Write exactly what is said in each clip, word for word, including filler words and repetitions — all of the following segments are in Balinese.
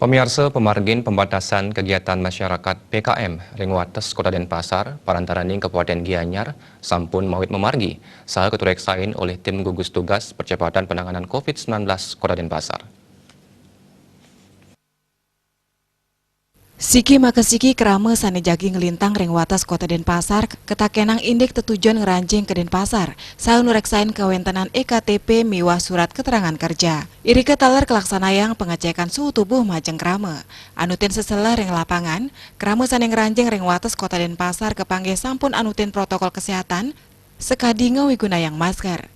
Pamiarsa, pamargin pambatasan kagiatan masyarakat P K M ring wates Kota Denpasar, parantaraning Kabupaten Gianyar, sampun mawit mamargi, saha katureksain olih tim gugus tugas percepatan penanganan covid sembilan belas Kota Denpasar. Siki makasiki krama sane jagi nglintang ring wates Kota Denpasar katakenang indik tetujon ngranjing ka Denpasar, saha nureksain kawentenan E K T P miwah surat keterangan kerja. Irika taler kalaksanayang pengecekan suhu tubuh majeng krama. Anutin seseleh ring lapangan, krama sane ngranjing ring wates Kota Denpasar kapanggih sampun anutin protokol kesehatan, sakadi ngawigunayang masker.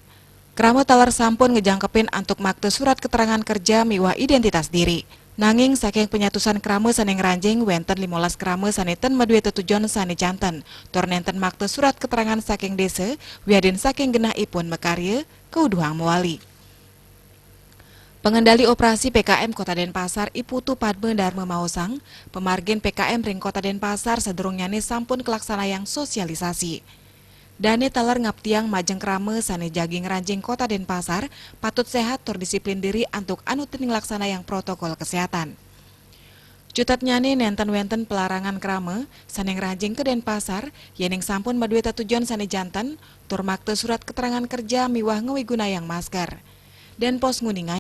Krama taler sampun ngejangkepin antuk makta surat keterangan kerja miwah identitas diri. Nanging saking panyatusan krama sane ngranjing, wenten limolas krama sane ten madue tetujon sane janten, tur nenten makta surat keterangan saking desa, wiadin saking genahipun makarya, kauduhang mawali. Pengendali Operasi P K M Kota Denpasar, I Putu Padma Darma maosang, pamargin P K M ring Kota Denpasar sadurungnyane sampun kalaksanayang sosialisasi. Dane taler ngaptiang majeng krama sane jagi ngranjing Kota Denpasar, patut sehat tur disiplin diri antuk anutin nglaksanayang protokol kesehatan. Cutetnyane nenten wenten pelarangan krama sane ngranjing ka Denpasar, yening sampun madue tetujon sane janten, tur makta surat keterangan kerja miwah ngawigunayang masker. Denpos nguninga